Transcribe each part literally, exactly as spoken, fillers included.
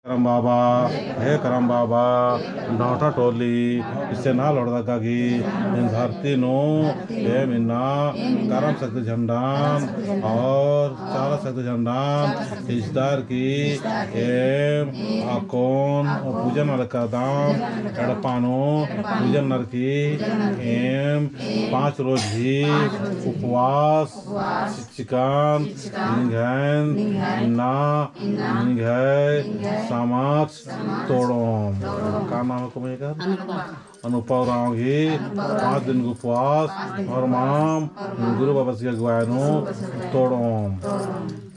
करम बाबा, हे करम बाबा, डौठा टोली, इसे ना लोड़दगा गी, एन धरती नू, एम इन्ना, करम शक्ति झंडान, और चाला शक्ति झंडान, इजदार की, एम अक्कुन पूजन नलकदम, एड़पा नू पूजन नलकी, एम पाँच रोज ही उपवास चिचकन निंग्हैन इन्ना निंग्है समक्ष तोड़ोम। का नाम है कुमई का? अनुपा उराँव ही पाँच दिन गू उपवास और माम गुरु बाबा सी अगुवाई नू तोड़ोम।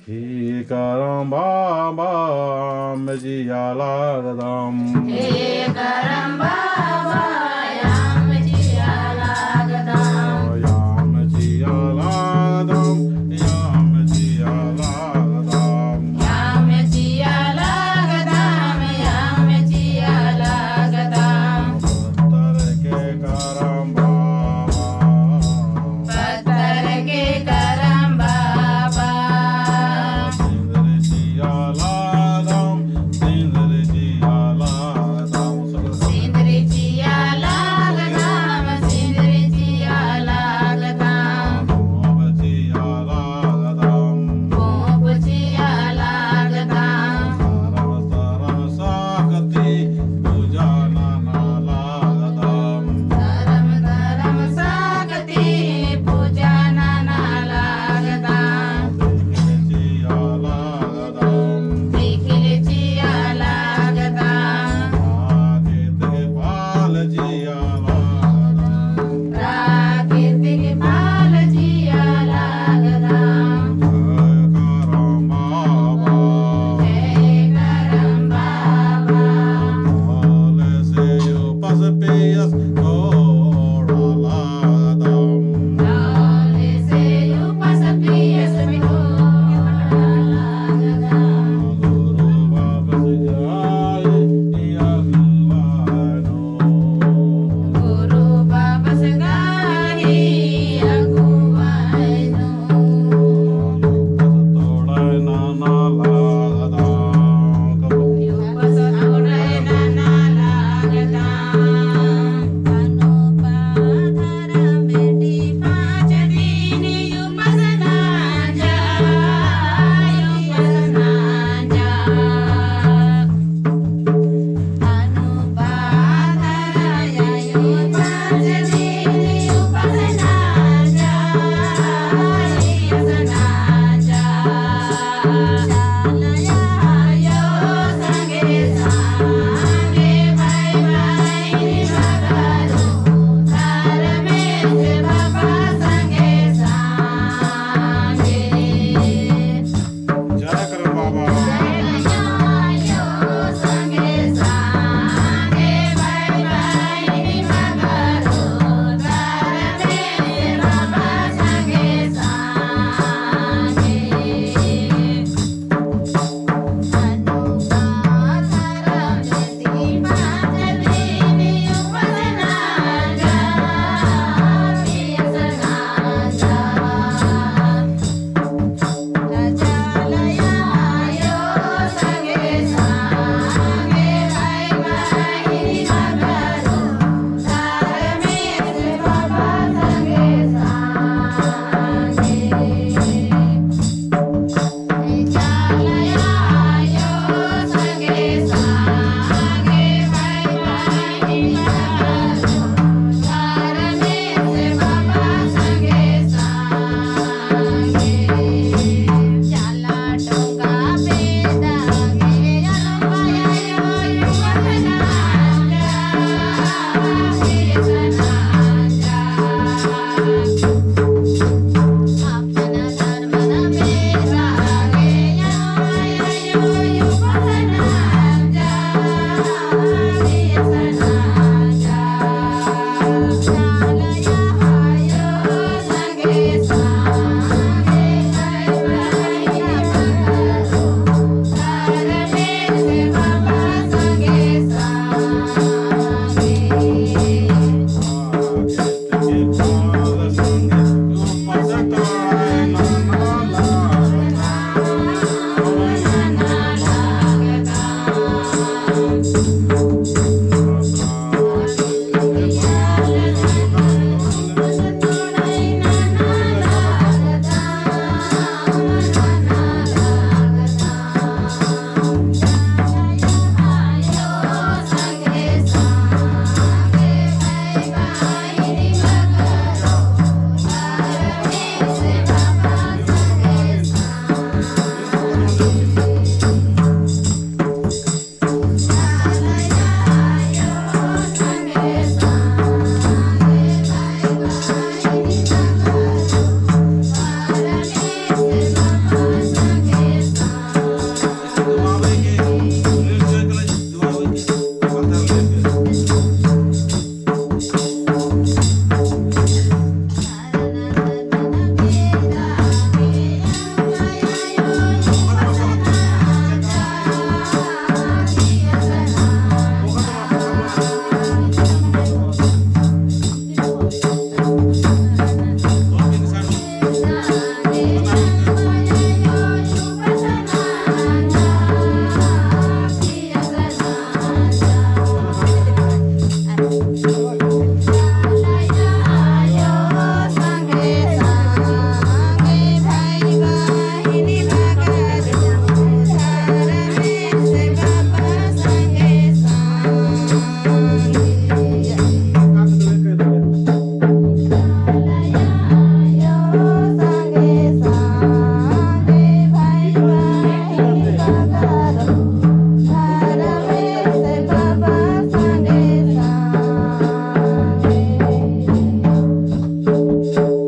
ही करम बाबा, एम जिया लगदम। हे करम बाबा,